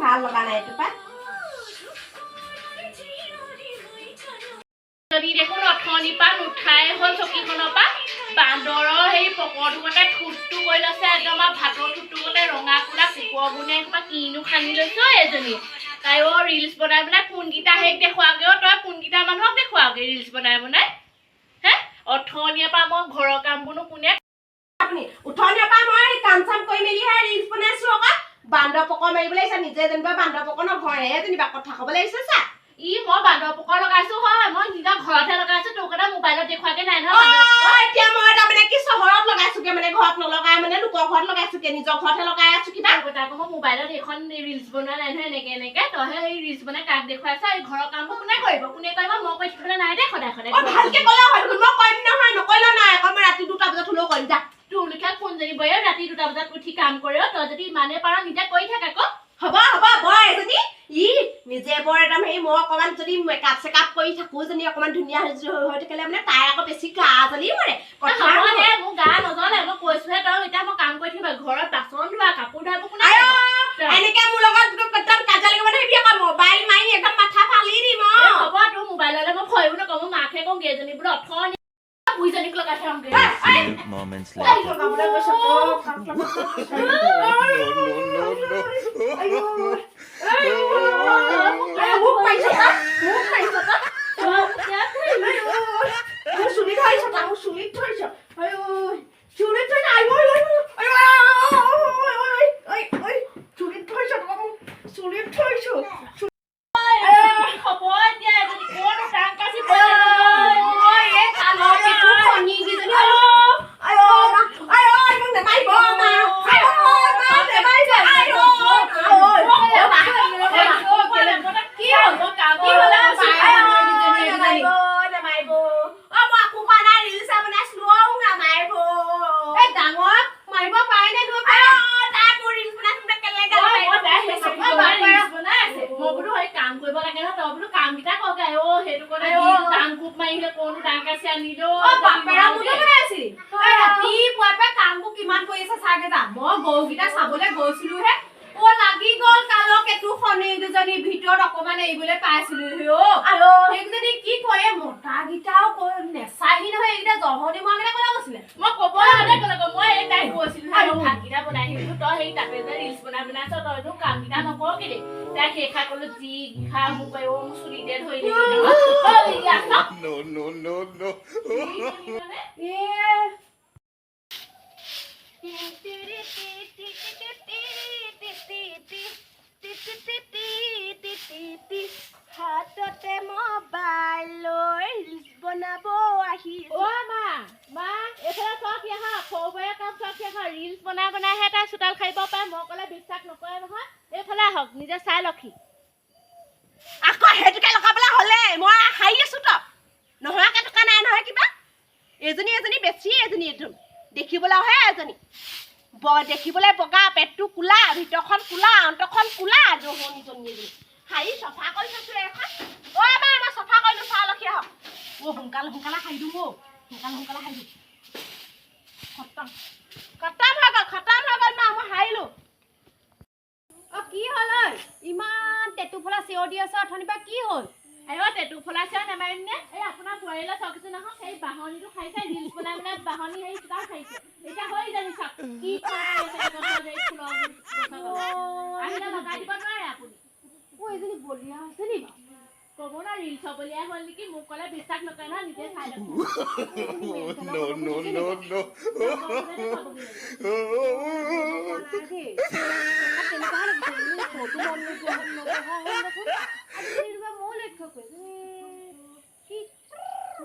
ভাল লগা নাই এইটো পাত। যদি দেখোন অথনিৰ পৰা নুঠাই হ'ল চকীখনৰ পৰা। বান্দৰৰ সেই পকৰটোকতে ঠোঁটটো কৰি লৈছে একদম, আৰু ভাতৰ ঠোঁটটোকতে ৰঙা কোলা কুকুৰৰ গুণে এসোপা কিনো সানি লৈছ এজনী। তাইও ৰিলচ বনাই বনাই কোনকেইটা হেৰিক দেখুৱাগে অ', তই কোনকেইটা মানুহক দেখুৱাগে ৰিলচ বনাই বনাই? হে, অথনিৰ পৰা মই ঘৰৰ কামবোৰনো কোনে আপুনি উঠনিৰ পৰা মই কাম চাম কৰি মেলিহে ৰিলচ বনাইছো আকৌ। বান্দৰ পকৰ মাৰিবলৈ আহিছা, নিজে যেনিবা বান্দৰ পকৰ নভৰেহে যেনিবা কথা ক'বলৈ আহিছে চা। ই, মই বান্দৰ পকৰ লগাইছো হয়, মই নিজৰ ঘৰতহে লগাইছো, তোৰ কথা মোবাইলত দেখুৱাগে নাই নহয় অ, বান্দৰ পকৰ। এতিয়া মই তাৰমানে কি চহৰত লগাইছোগে, মানে ঘৰত নলগাই, মানে লোকৰ ঘৰত লগাইছোগে, নিজৰ ঘৰতহে লগাই আছো কিবা। তাকো মই মোবাইলত এইখন ৰিলচ বনোৱা নাই নহয়। এনেকে এনেকে তইহে সেই ৰিলচ বনাই কাক দেখুৱাইছ? এই ঘৰৰ কামবোৰ কোনে কৰিব, কোনে কৰিব? মই কৰি থাকিবলৈ নাই দেই সদায় সদায়। অ, ভালকে ক'লে হয় দেখোন, মই কৰিম নহয়, নকৰিলেও নাই আকৌ, মই ৰাতি 2টা বজাত হ'লেও কৰিম যা। তোৰ লিখা কোনজনী বয়ে ৰাতি 2টা বজাত উঠি কাম কৰে অ? তই যদি ইমানেই পাৰ, নিজে কৰি থাক আকৌ। হ'ব হ'ব, বৰ এজনী ই নিজে বৰ একদম হেৰি। মই অকণমান যদি মেকআপ চেকআপ কৰি থাকো, যদি অকণমান ধুনীয়া হৈ হৈ থাকিলে মানে তাই আকৌ বেছি গা জ্বলি মৰে কথা। হ'ব দে, মোৰ গা নজ্বলে, মই কৈছোহে তই। এতিয়া মই কাম কৰি থাকিব, ঘৰত বাচন ধোৱা, কাপোৰ ধোৱা, এইবোৰ কোনে আইঅ, কৰিব? এনেকে মোৰ লগত একদম কাজিয়া লাগিব নাহিবি আকৌ, মোবাইল মাৰি একদম মাথা ফালি দিম অ। এ হ'ব, তোৰ মোবাইললে মই ভয়ো নকৰো, মই মাকহে কওঁ এজনী বোলো অথনি বুঢ়ীজনীক লগাই থওঁগে। Few moments later. লগাবলৈ কৈছ। No, no, no. মোক মাৰিছ তই, মোক মাৰিছ তই, মোৰ চুলিত ধৰিছ তই, মোৰ চুলিত ধৰিছ, আইঅ, চুলিত ধৰিছ, আইঅ আইঅ আইঅ আইঅ আইঅ, চুলিত ধৰিছ তই, মোক চুলিত ধৰিছ। হ'ব এতিয়া, এজনী ক'নো টাং কাচি। এই কাণৰ যিটো ফণিকেইজনী, আইঅ আইঅ আইঅ, মোক নেমাৰিব মা, আইঅ মা, নেমাৰিব, আইঅ কি হ'ল, কি হ'ল? নেমাৰিব, নেমাৰিব অ, মই একো কোৱা নাই, ৰিলচ বনাইছিলো অ, মোক নামাৰিব। এই ডাঙৰক মাৰিব পাৰে নে নোৱাৰে? আইঅ, তাই মোৰ ৰিলচ বনাইছিলো কেলে গালি মই পাৰিব? তাই সেই চকী ৰিলচ বনাই আছে, মই বোলো সেই কাম কৰিব লাগে নহয়, তই বোলো কামকেইটা কৰগে। অ, সেইটো কাৰণে ডাং কোপ মাৰিলে, ক'নো ডাং কাচি আনিলো। অ, বাপেৰা মোলৈ বনাইছিলি। তই ৰাতিপুৱাৰ পৰা কামবোৰ কিমান কৰি আছে চাগে যা। মই গৰুকেইটা চাবলৈ গৈছিলোহে, অ, লাগি গ'ল কালক এইটো শনি দুজনী ভিতৰত অকমান এৰিবলৈ পাইছিলোহি অ। আইঅ। সেইকেইজনী কি কৰে, মতাকেইটাও নেচাহি নহয়, এইকেইটা জহনি মৰাকেইটা ক'লে গৈছিলে? মই ক'ব লাগে ক'লে মই এই তাইক কৈছিলো নহয়, মই ভাতকেইটা বনাই আহিছো, তই সেই তাতে যে ৰিলচ বনাই বনাই আছ, তইনো কামকেইটা নকৰ কেলে? তাই সেইষাৰ ক'লো, যি ঘিষা মোক কয়, অ, মোৰ চুলিতে ধৰিলে। No, no, no, no. এ। হাততে মোবাইল লৈ ৰিলচ বনাব আহিছো। অ মা, মা, এইফালে চাওক, আহা, সৰু কাম চাওক আহা। ৰিলচ বনাই বনাইহে তাই চোতাল সাৰিব পাৰে, মই ক'লে বিশ্বাস নকৰে নহয়। এইফালে আহক, নিজে চাই লক্ষী। আকৌ সেইটোকে লগাবলৈ হ'লে মই সাৰি আছো তো, নোহোৱাকে থকা নাই নহয় কিবা। এজনী এজনী বেছি এজনী একদম দেখিবলৈহে এজনী দেখিবলৈ বগা, পেটটো কোলা, ভিতৰখন কোলা, অন্তৰখন কোলা, জহনীজনী এজনী। সাৰি চফা কৰি থৈছো এইখন। অ মা, মই চফা কৰিলো, চাহ লক্ষী আহক। অ, সোনকালে সোনকালে সাৰি দিওঁ, অ, সোনকালে সোনকালে সাৰি দিওঁ। খতম, খতম হৈ গ'ল, খতম হৈ গ'ল মা, মই সাৰিলো। অ, কি হ'ল ঐ? ইমান টেটু ফলা চিঞৰ দি আছ অথনিৰ পৰা, কি হ'ল? আইঅ, টেটু ফলা চিঞৰ নামাৰিম নে? এই আপোনাৰ বোৱাৰীলৈ চাওকচোন নহয়, সেই বাহনিটো খাইছে, ৰিলচ বনাই বনাই বাহনি সেই চোতাল খাইছে। এতিয়া হৈ জানি চাওক কি কৰি আছে এই গছৰ যে এই ফুলৰ গছৰ তলত। আহিলে লগাই দিব নোৱাৰে আপুনি? অ, এইজনী বলিয়া হৈছে নি বাৰু? ক'ব না, ৰিলচ বলিয়াই হ'ল নেকি? মোক ক'লে বিশ্বাস নকৰে নহয়, নিজে চাই লওক। No, no, no, no. নাই দেই। তেনেকুৱাহে লাগিছে। মোৰ ক'তো মন নোযোৱা নবহা হ'ল দেখোন। আজিকালি এনেকুৱা ময়ো লক্ষ্য কৰিছোঁ। এ, কি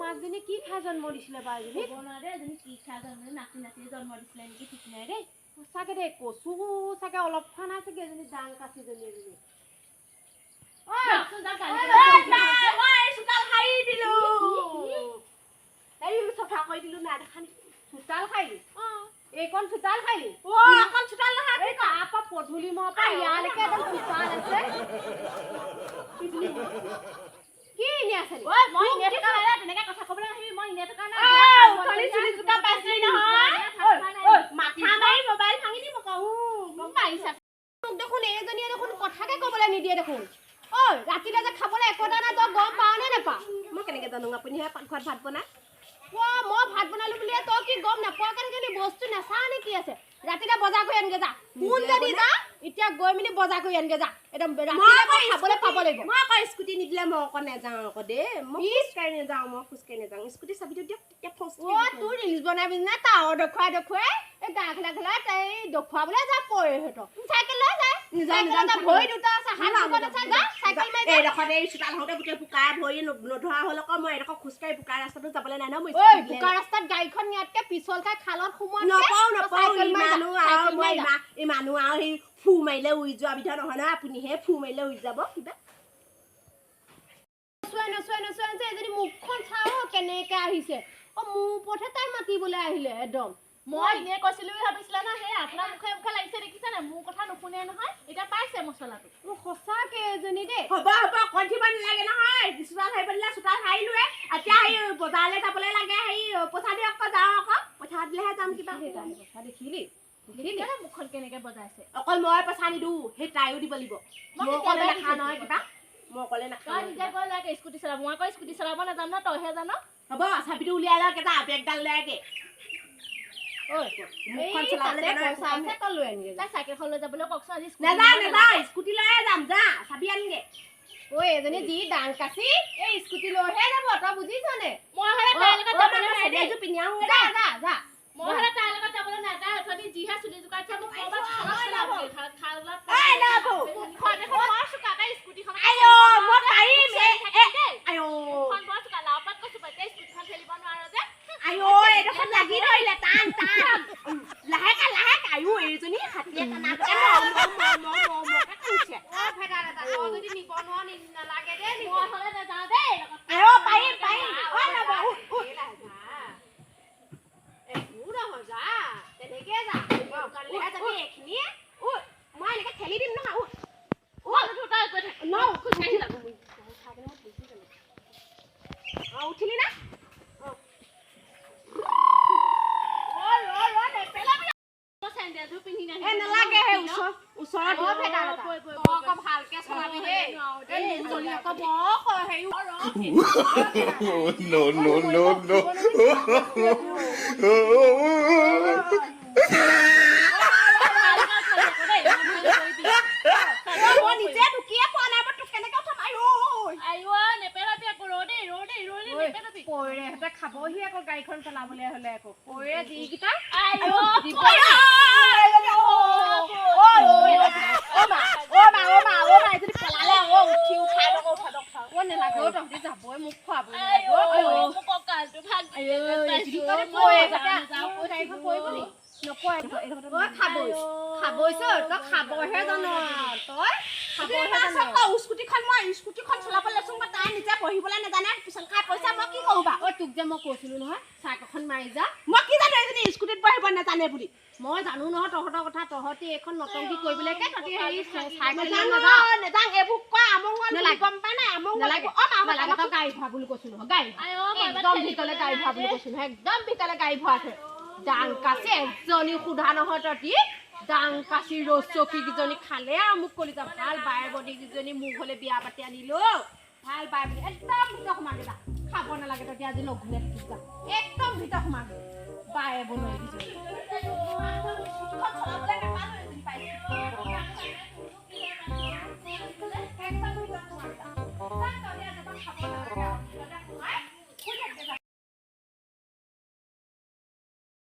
মাকজনী কি খাই জন্ম দিছিলে বাৰু এজনী? ক'ব নোৱাৰে দেই, এজনী কি খাই জন্ম, নাচি নাচি জন্ম দিছিলে নেকি ঠিক নাই দেই। সঁচাকে দেই, কচু চাগে অলপ খোৱা নাই চাগে এজনী ডাং কাচিজনী এজনী। যাওকচোন যাওক, গালি ঐ, পেলাই। মা, মই এই চোতাল সাৰি দিলো, এই চফা কৰি দিলো, নাই দেখা নেকি? চোতাল সাৰিলি? এইকণ চোতাল সাৰিলি? অ, অকল চোতাল নহয়। এই তাৰ পৰা পদূলি মূৰৰ পৰা ইয়ালৈকে একদম চোতাল আছে। কি এনেই আছে নি? ঐ, মই এনেই থকা নাই দেই, তেনেকে কথা ক'বলৈ নাহিবি, মই এনেই থকা নাই। ঐ, উঠনি চুলি জোকা পাইছিলি নহয়। ঐ, মাথা মাৰি মোবাইল ভাঙি দিম আকৌ। মাৰিছা। মোক দেখোন এইজনীয়ে দেখোন কথাকে ক'বলৈ আপুনিহে পাকঘৰত ভাত বনায়। মই ভাত বনালো বুলিয়ে তই কি গম নাপোৱা কাৰণে বস্তু নাচাৱ নে কি আছে? ৰাতিলে বজাৰ কৰি আনগে যা, কোন যদি যা এতিয়া গৈ মেলি বজাৰ কৰি আনগে যা, একদম ৰাতিলে খাবলৈ পাব লাগিব। মই আকৌ স্কুটি নিদিলে মই আকৌ নাযাওঁ আকৌ দেই, মই খোজকাঢ়ি নাযাওঁ, মই খোজকাঢ়ি নাযাওঁ। স্কুটি চাবিটো দিয়ক তেতিয়া। অ তোৰ ৰিলচ বনাবি নে টাৱাৰ দেখুৱাই দেখুৱাই এই গা খেলা খেলা তাই দেখুৱাবলৈ যা, পৰে সিহঁতক চাইকেল লৈ যায়। ভৰি দুটা আছে, হাত দুখন আছে, যা চাইকেল মাৰি যা। এইডোখৰত এই চোতাল হওঁতে গোটেই বোকা ভৰি নধৰা হ'ল আকৌ, মই এডোখৰ খোজকাঢ়ি বোকা ৰাস্তাটো যাবলৈ নাই নহয়। ঐ বোকা ৰাস্তাত গাড়ীখন নিয়াতকে পিছল খাই খালত সোমোৱা নকওঁ নকওঁ। ইমানো আৰু মই ইমানো আৰু সেই ফু মাৰিলে উৰি যোৱা বিধৰ নহয় নহয়, আপুনিহে ফু মাৰিলে উৰি যাব কিবা। নচুৱাই নচুৱাই নচুৱাই এজনী মুখখন চাওঁ কেনেকে আহিছে। অ মোৰ ওপৰতহে তাই মাতিবলৈ আহিলে একদম। মই এনেই কৈছিলো বুলি ভাবিছিলা ন? সেই আপোনাৰ মুখে মুখে লাগিছে দেখিছা নাই? মোৰ কথা নুশুনে নহয়, এতিয়া পাইছে মছলাটো। মোক সঁচাকে এজনী দেই। হ'ব হ'ব, কণ্ঠিব নালাগে নহয়, চোতাল সাৰিব দিলে চোতাল সাৰিলোৱে, এতিয়া হেৰি বজাৰলৈ যাবলৈ লাগে, হেৰি পইচা দিয়ক আকৌ, যাওঁ আকৌ, পইচা দিলেহে যাম কিবা। কথা দেখিলি মুখখন কেনেকে বজাইছে? অকল মই পইচা নিদিওঁ, সেই তাইও দিব লাগিব। মই অকলে নাখাওঁ নহয় কিবা, মই অকলে নাখাওঁ। তই নিজে গৈ লাগে স্কুটি চলাব, মই আকৌ স্কুটি চলাব নাজানো নহয়, তইহে জান। হ'ব, চাবিটো উলিয়াই লওক, এটা বেগডাল লৈ আগে। চাইকেলখন লৈ যাবলৈ কওকচোন আজি। নাযাওঁ নাযাওঁ, স্কুটি লৈয়ে যাম, যা চাবি আনগে। ঐ এজনী যি ডাং কাচি এই স্কুটি লৈহে যাব, তই বুজিছনে? মই হ'লে তাইৰ লগত যাবলৈ নাই দেই। পিন্ধি আহোঁগে। যা যা যা। মই হ'লে তাইৰ লগত যাবলৈ নাযাওঁ। অথনি যিহে চুলি জোকাইছে মোক ক'ৰবাত খালত খালত। স্কুটিখন মই পাৰিম। বৰ চোকা, লাওপাত কৈছো, এতিয়া স্কুটিখন ঠেলিব নোৱাৰ যে। আইঅ এইডোখৰত লাগি ধৰিলে, টান টান, লাহেকে লাহেকে। আইঅ এইজনী হাতীয়ে টানাগতে মৰমকে। আইঅ পাৰিম পাৰিম। অ নব এইখিনিয়ে মই এনেকে ঠেলি দিম নহয়। উঠিলি না? নালাগে, ওচৰত ভালকে চলাবি দেই। No, no, no, no. মই নিজে ঢুকিয়ে পোৱা নাই, মই তোক কেনেকে উঠাম? পৈৰেহঁতে খাবহি আকৌ গাড়ীখন চলাবলৈ হলে আকৌ পৈৰে যিকেইটা। তহঁতি যাবই মোক খুৱাবই। গাড়ীখন পৰিব নি? নপৰে। খাবইছ তই, খাবহে জান, তই খাবহে জান। স্কুটিখন মই স্কুটিখন চলাব লৈছো, তাই নিজে বহিবলৈ নাজানে, পিছল খাই পইচা মই কি কৰো বা? অ তোক যে মই কৈছিলো নহয় চাইকেলখন মাৰি যা। মই কি জানো এজনী স্কুটিত বহিব নাজানে বুলি? মই জানো নহয় তহঁতৰ কথা, তহঁতি এইখন নটংকি কৰিবলৈকে তহঁতি হেৰি চাইকেল নাযাওঁ। এইবোৰ কয় আমংগল গম পাই নাই? আমংগল নালাগে, তই গাড়ী ভৰা বুলি কৈছো নহয়, গাড়ী একদম ভিতৰলে গাড়ী ভৰা বুলি কৈছো নহয়, একদম ভিতৰলে গাড়ী ভৰাই থৈ। ডাং কাচি এজনী সোধা নহয় তহঁতি, ডাং কাচি ৰচকী কেইজনী খালে আৰু মোক কলিজা। ভাল বাই বডি কেইজনী মোক হ'লে বিয়া পাতি আনিলো, ভাল বাই বডি। একদম ভিতৰ সোমাগে যা, খাব নালাগে তহঁতি আজি লঘোণে থাকি যা, একদম ভিতৰ সোমাগে বায়ে বনৰী কেইজনী।